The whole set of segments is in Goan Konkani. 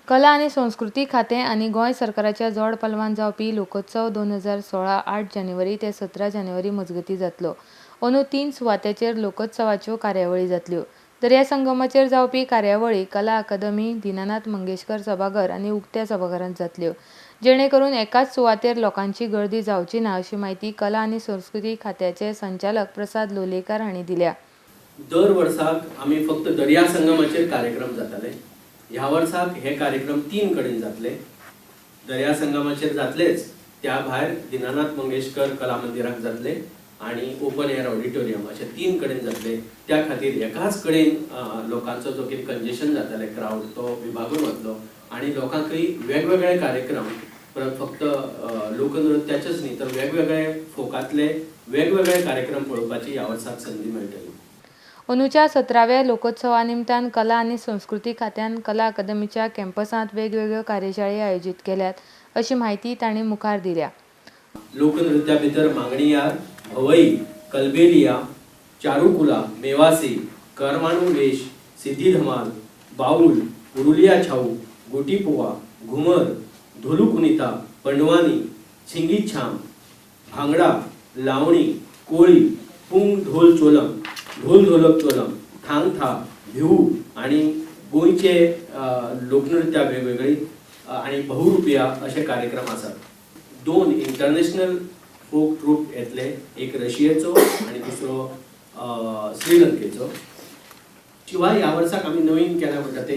कला आनी संस्कृती खातें आनी गोंय सरकाराच्या जोड पालवान जावपी लोकोत्सव 2016 8 जानेवारी ते 17 जानेवारी मजगतीं जातलो. अंदू 3 सुवातेचेर लोकोत्सवाच्यो कार्यावळी जातल्यो. दर्या संगमाचेर जावपी कार्यावळी कला अकादमी, दीनानाथ मंगेशकर सभाघर आनी उक्त्या सभाघरांत जातल्यो, जेणे करून एकाच सुवातेर लोकांची गर्दी जावची ना, अशी म्हायती कला आनी संस्कृती खात्याचे संचालक प्रसाद लोलयेकार हांणी दिल्या. दर वर्साक आमी फक्त दर्या संगमाचेर कार्यक्रम जाताले. ह्या वर्साक हे कार्यक्रम 3 कडेन जातले. दर्या संगमाचेर जातलेच, त्या भायर दीनानाथ मंगेशकर कला मंदिराक जातले आनी ओपन एअर ऑडिटोरियम अशे 3 कडेन जातले. त्या खातीर एकाच कडेन लोकांचो जो कितें कंजेशन जातालें, क्रावड, तो विभागून वतलो आनी लोकांकय वेगवेगळे कार्यक्रम, परत फक्त लोकनृत्याचेच न्ही तर वेगवेगळे फोकांतले वेगवेगळे कार्यक्रम पळोवपाची ह्या वर्साक संदी मेळटली. अंदूच्या 17व्या लोकोत्सवा निमतान कला आनी संस्कृती खात्यान कला अकादमीच्या कॅम्पसांत वेगवेगळ्यो कार्यशाळी आयोजीत केल्यात, अशी म्हायती तांणी मुखार दिल्या. लोकनृत्या भितर मांगणियार, भवई, कलबेलिया, चारुकुला, मेवासी, करमाणू वेश, सिद्धी धमाल, बाऊल, पुरुलिया छाऊ, गोटीपुवा, घुमर, धोलुकुनिता, पंडवानी, छिंगी छाम, भांगडा, लावणी, कोळी, पुंग ढोल चोलम, ढोल ढोलक चोलम, थांग था, भिवू आणि गोंयचे लोकनृत्या वेगवेगळी आणि बहुरुपिया असे कार्यक्रम आसात. 2 इंटरनॅशनल फोक ट्रूप येतले, एक रशियेचो आनी दुसरो श्रीलंकेचो. शिवाय ह्या वर्साक आमी नवीन केला म्हणटा ते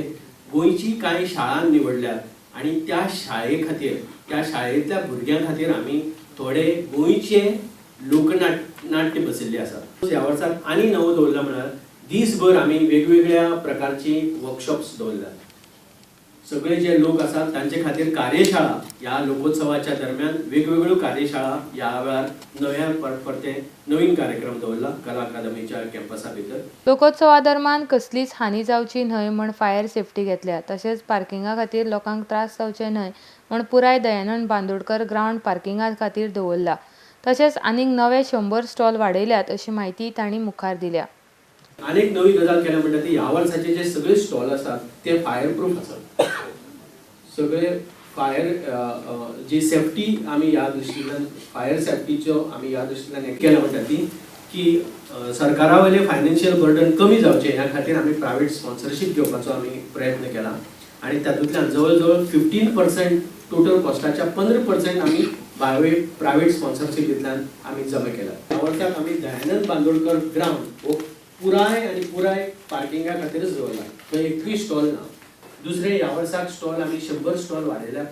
गोंयची कांय शाळां निवडल्यात आनी त्या शाळे खातीर, त्या शाळेंतल्या भुरग्यां खातीर आमी थोडे गोंयचे लोकनाट्य बसयल्ले आसात. ह्या वर्साक आनी नवो दवरला म्हळ्यार दीसभर आमी वेगवेगळ्या प्रकारची वर्कशॉप्स दवरल्यात. सगळे जे लोक आसात तांचे खातीर कार्यशाळा, ह्या लोकोत्सवाच्या दरम्यान वेगवेगळ्यो कार्यशाळा ह्या वेळार नव्या परते नवीन कार्यक्रम दवरला कला अकादमीच्या कॅम्पसा भितर. लोकोत्सवा दरम्यान कसलीच हानी जावची न्हय म्हण फायर सेफ्टी घेतल्या. तशेंच पार्किंगा खातीर लोकांक त्रास जावचे न्हय म्हण पुराय दयानंद बांदोडकर ग्रावंड पार्किंगा खातीर दवरला. तशेंच आनीक नवे 100 स्टॉल वाडयल्यात, अशी म्हायती तांणी मुखार दिल्या. आनी एक नवी गजाल केल्या म्हणटा ती ह्या वर्साचे जे सगळे स्टॉल आसात ते फायर प्रूफ आसात. सगळे फायर जी सेफ्टी आमी ह्या दृश्टींतल्यान, फायर सेफ्टीचो आमी ह्या दृश्टींतल्यान केला म्हणटा ती की सरकारा वयलें फायनान्शियल बर्डन कमी जावचें ह्या खातीर आमी प्रायवेट स्पॉन्सरशीप घेवपाचो आमी प्रयत्न केला आनी तातूंतल्यान जवळ जवळ 15% टोटल कॉस्टाच्या 15% आमी बाय प्रायवेट स्पॉन्सरशिपींतल्यान आमी जमा केला. ह्या वर्साक आमी दयानंद बांदोडकर ग्रावंड हो पुराय आनी पुराय पार्किंगा खातीरच दवरला, थंय एकूय स्टॉल ना. दुसरें, ह्या वर्साक स्टॉल आमी 100 स्टॉल वाडयल्यात.